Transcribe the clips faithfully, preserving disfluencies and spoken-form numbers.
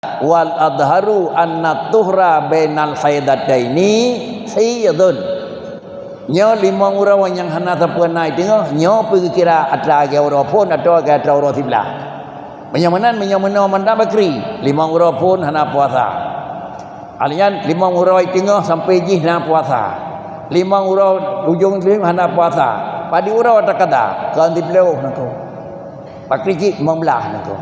Wal adharu anna tuhra bainal haidataini haidun. Nyoe limong uroe nyang hana sapeue na i teungoh, nyoe peukira atra lagèe uroe phon atawa lagèe atra uroe siblaih. Meunyoe meunan, meunyoe meunoe mantong bakri, limong uroe phon hana puasa. Alian limong uroe i teungoh sampoe jih na puasa. Limong uroe ujong jih hana puasa. Padum uroe takada, kon siploh nangko. Bakri cit limong blaih nangko.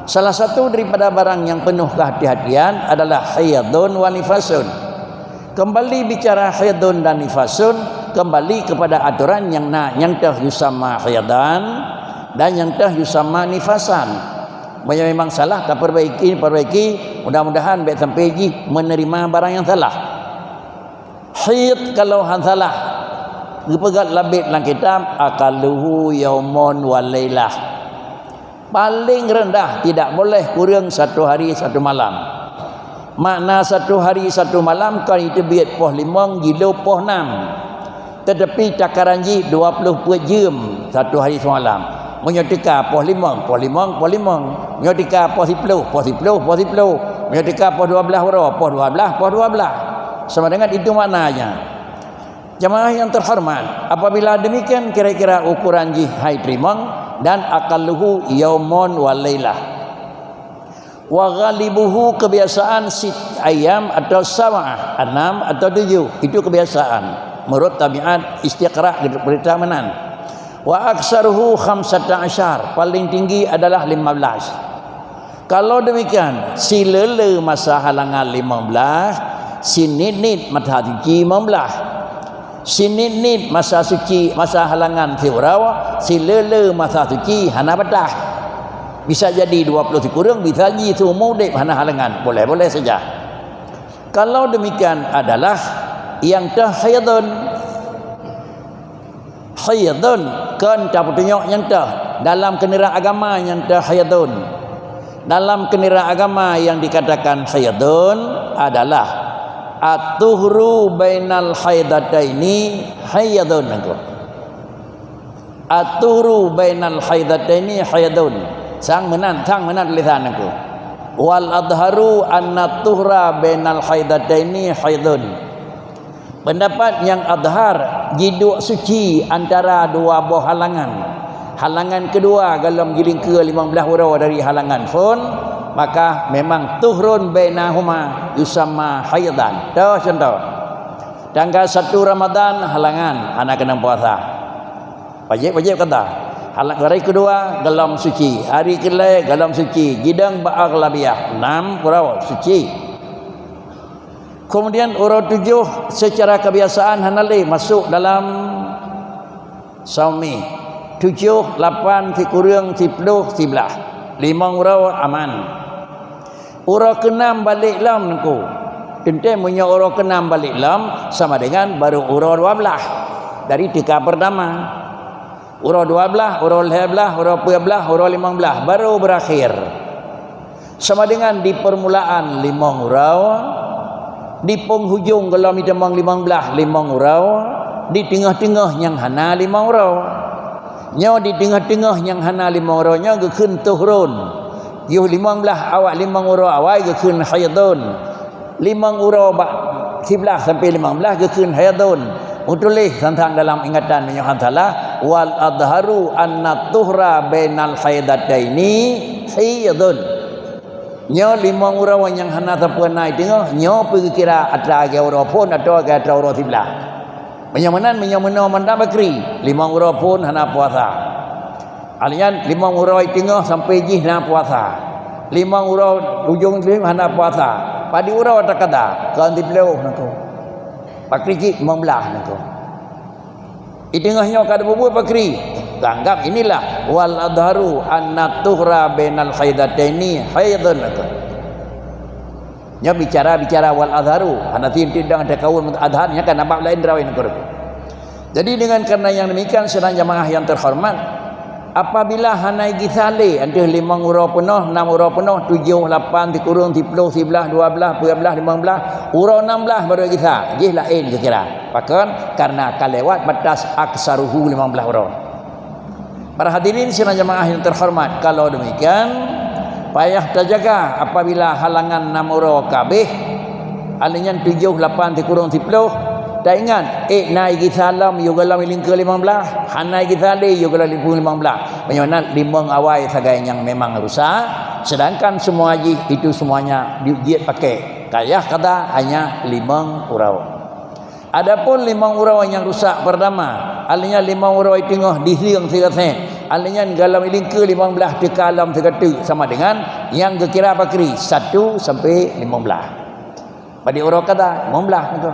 Salah satu daripada barang yang penuh kehati-hatian adalah haidun wa nifasun. Kembali bicara haidun dan nifasun, kembali kepada aturan nyang na, nyang teuh yusamma haidan dan nyang teuh yusamma nifasan. Meunyoe memang salah, taperbaiki, perbaiki, mudah-mudahan bèk sampoe jih menerima barang nyang salah. Haid kalau han salah, geupeugah labit lam kitab, aqalluhu yaumun wa lailah. Paling rendah tidak boleh kurang satu hari satu malam. Makna satu hari satu malam kon jiteubiet poh limong jilôp poh nam. Teutapi takaran jih dua ploh peuet jeuem satu hari seumalam. Meunyoe teuka poh limong, poh limong, poh limong. Meunyoe teuka poh siploh, poh siploh, poh siploh. Meunyoe teuka poh dua blaih uroe, poh dua blaih, poh dua blaih. Sama dengan itu maknanya. Jamaah yang terhormat, apabila demikian kira-kira ukuran jih hai teurimong dan aqalluhu yaumun wa lailah. Wa ghalibuhu, kebiasaan sit ayam atau sab'ah, enam atau tujuh, itu kebiasaan. Menurut tabiat istiqra' berita meunan. Wa aktsaruhu khamsata asyar, paling tinggi adalah lima belas. Kalau demikian, sileule masa halangan limong blaih, sinit-nit masa suci limong blaih. Sinit-nit masa suci, masa halangan siuroe, sileule masa suci hana batas. Bisa jadi dua ploh sikureueng, bisa jadi seumur udeb hana halangan. Boleh-boleh saja. Kalau demikian adalah yang teuh haidun. Haidun kon tapeutunyok nyang teuh. Dalam keunira agama nyang teuh haidun. Dalam keunira agama yang dikatakan haidun adalah at-tuhru bainal haidataini haidun. At-tuhru bainal haidataini haidun. Sang meunan, sang meunan tulisan aku. Wal adharu anna tuhra bainal haidataini haidun. Pendapat nyang adhar, jiduek suci antara dua boh halangan. Halangan keudua golom jilingkeue limong blaih uroe dari halangan phon, maka memang tuhrun bainahuma yusamma haidan. Toh contoh. Tanggal satu Ramadan halangan, hana keunong puasa. Wajéb-wajéb kata. Halangan hari keudua golom suci, hari keulhèe golom suci, jidong bak aghlabiah, nam uroe suci. Kemudian uroe tujoh secara kebiasaan hana lé masuk dalam saumi. Tujoh, lapan, sikureueng, siploh, siblaih. Limong uroe aman. Uroe keunam balek lom nangko. Teuntèe meunyoe uroe keunam balek lom sama dengan baru uroe dua blaih dari teuka pertama. Uroe dua blaih, uroe lhèe blaih, uroe peuet blaih, uroe limong blaih baru berakhir. Sama dengan di permulaan limong uroe, di penghujung golom itamong limong blaih limong uroe, di teungoh-teungoh nyang hana limong uroe. Nyoe di teungoh-teungoh nyang hana limong uroe nyoe geukheun tuhrun. Yoh limong blaih awai, limong uroe awai geukheun haidun. Limong uroe bak siblaih sampoe limong blaih geukheun haidun. Meutuléh sang-sang dalam ingatan meunyoe han salah, wal adharu anna tuhra bainal haidataini haidun. Nyoe limong uroe nyang hana sapeue na i teungoh, nyoe peukira atra lagèe uroe phon atawa lagèe atra uroe siblaih. Meunyoe meunan, meunyoe meunoe mantong bakri, limong uroe phon hana puasa. Alian limong uroe i teungoh sampoe jih na puasa. Limong uroe ujong jih hana puasa. Padum uroe takada, kon siploh nangko. Bakri cit limong blaih nangko. I teungoh nyoe ka bubuet bakri. Anggap inilah wal adharu anna tuhra bainal haidataini haidun nangko. Nyoe bicara-bicara wal adharu, hana tin tidang teukaul adhar, nyan kan bab laén drawai nangko. Jadi dengan karena yang demikian, sidang jamaah yang terhormat, apabila hana gisa lé, entah limong uroe peunoh, nam uroe peunoh, tujoh, lapan, sikureueng, siploh, siblaih, dua blaih, peuet blaih, limong blaih, uroe nam blaih baru gisa, jih laén geukira. Pakon? Karena ka lewat batas aksaruhu limong blaih uroe. Para hadirin sidang jamaah yang terhormat, kalau demikian, payah tajaga apabila halangan nam uroe ka abéh, alèh nyan tujoh, lapan sikureueng siplôh, taingat, ék na gisa lom yôh gohlom lingkeu limong blaih, hana gisa lé yôh gohlom lingkeu limong blaih. Meunyoe na limong awai sagai nyang memang rusak, sedangkan semua jih itu semuanya jeuet pakai. Ka yah qadha hanya limong uroe. Adapun limong uroe nyang rusak peurtama, alèh nyan limong uroe teungoh di siang sigaséh, alèh nyan gohlom lingkeu limong blaih teuka lom sigateuk, sama dengan nyang geukira pakri satu sampai limong blaih. Padit uroe qadha, limong blaih nangko.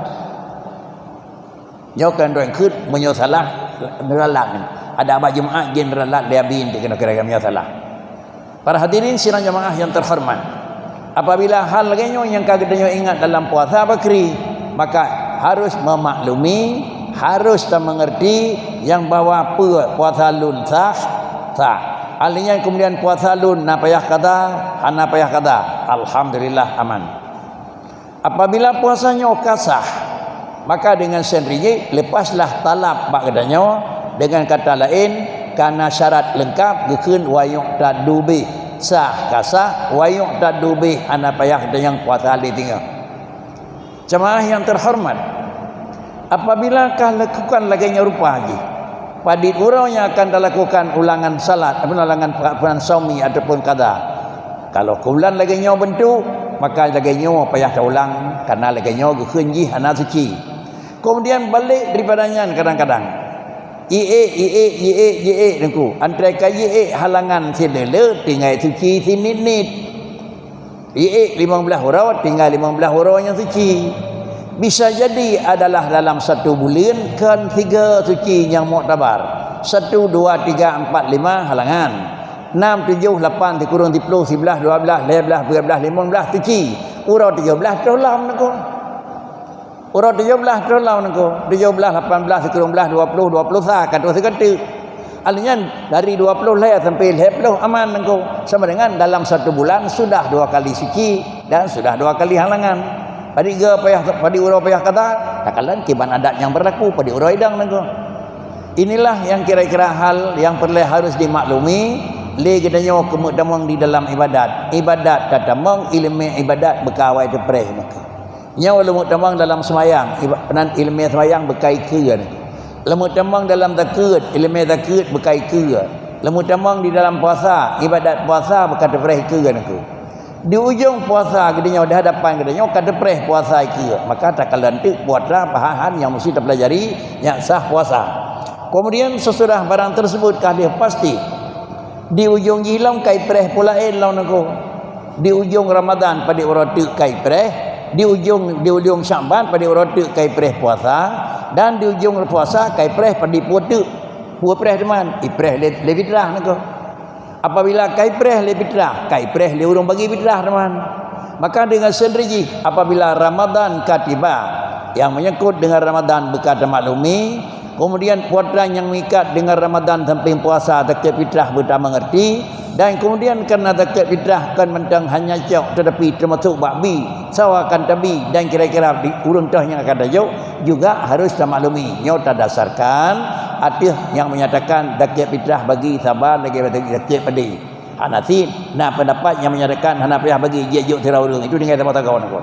Nyoe kan droe kheueh meunyoe salah neuralat. Adak bak Jumaat jih neuralat lé abi nyan keunoe kira-kira meunyoe salah. Para hadirin sidang jamaah yang terhormat, apabila hal lagèe nyoe nyang ka geutanyoe ingat dalam puasa pakri, maka harus memaklumi, harus tamengerti nyang bahwa peue puasa lôn sah, sah. Alèh nyan kemudian puasa lôn na payah qadha, hana payah qadha, alhamdulillah aman. Apabila puasa nyoe ka sah, maka dengan sendiri leupaslah talab bak geutanyoe, dengan kata laén, ka na syarat leungkap geukheun wa yu'taddu bih. Sah ka sah, wa yu'taddu bih, hana payah geutanyoe puasa lé teungoh. Jamaah yang terhormat, apabila ka lakukan lagèe nyoe rupa jih, padit uroe nyang akan talakukan ulangan salat, apa, ulangan saumi ataupun qadha. Kalau keulan lagèe nyoe beuntuk, maka lagèe nyoe payah taulang, karena lagèe nyoe geukheun jih hana suci. Kemudian balék daripada nyan kadang-kadang. Iék, iék, iék, iék, Teungku. Antara ka iék halangan sileuleu, tinggai suci sinit-nit. Iék limong blaih uroe, tinggai limong blaih uroe nyang suci. Bisa jadi adalah dalam satu buleuen kon tiga suci nyang muktabar. Satu, dua, tiga, empat, lima halangan. Enam, tujoh, lapan, sikureueng siplôh, siblaih, dua blaih, lhèe blaih, dua blaih, limong blaih suci. Uroe tujoh blaih troh lom nangko. Uroe tujoh blaih troh lom nangko. Tujoh blaih, lapan blaih, sikureueng blaih, dua plôh, dua plôh sa ka troh sigateuk. Alèh nyan dari dua plôh lhèe sampai lhèe plôh aman nangko. Sama dengan dalam satu bulan sudah dua kali suci dan sudah dua kali halangan. Padit uroe payah, padit uroe payah qadha, takalon kiban adat nyang berlaku, padit uroe idong nangko. Inilah yang kira-kira hal yang peureulèe harus dimaklumi lé geutanyoe keu meutamong di dalam ibadat. Ibadat tatamong, ileumèe ibadat beuka awai teupreh nangko. Nyoe leumeuk tamong dalam seumayang, iba-, nan ileumèe seumayang beuka ikeue nangko. Leumeuk tamong dalam zakeuet, ileumèe zakeuet beuka ikeue. Leumeuk tamong di dalam puasa, ibadat puasa beuka teupreh ikeue nangko. Di ujong puasa geutanyoe, di hadapan geutanyoe ka teupreh puasa ikeue, maka takalon teuk puasa pahahan nyang meusti tapeulajari nyang sah puasa. Kemudian sesudah barang tersebut ka lheueh pasti, di ujong jih lom ka ipreh peue laén lom nangko. Di ujong Ramadan padit uroe teuk ka ipreh, di ujong, di ujong Syakban padit uroe teuk ka ipreh puasa, dan di ujong puasa ka ipreh padit peue teuk. Peue preh teuma, ipreh lé, lé fitrah nangko. Apabila ka ipreh lé fitrah, ka ipreh lé ureueng bagi fitrah teuma. Maka dengan sendiri jih apabila Ramadan ka tiba, yang menyangkut dengan Ramadan beuka tamaklumi, kemudian puasa nyang meuikat dengan Ramadan sampéng puasa zakeuet fitrah beuta mengerti, dan kemudian karena zakeuet fitrah kon mantong hanya cok tetapi termasuk bak bi, sawa akan tabi dan kira-kira bi ureueng toh nyang akan tajok, juga harus tamaklumi. Nyoe tadasarkan ateueh nyang menyatakan zakeuet fitrah bagi saban lagèe zakeuet padé. Hana cit na pendapat nyang menyatakan hana payah bagi, jijok sira ureueng. Itu tinggai saboh tagoe nangko.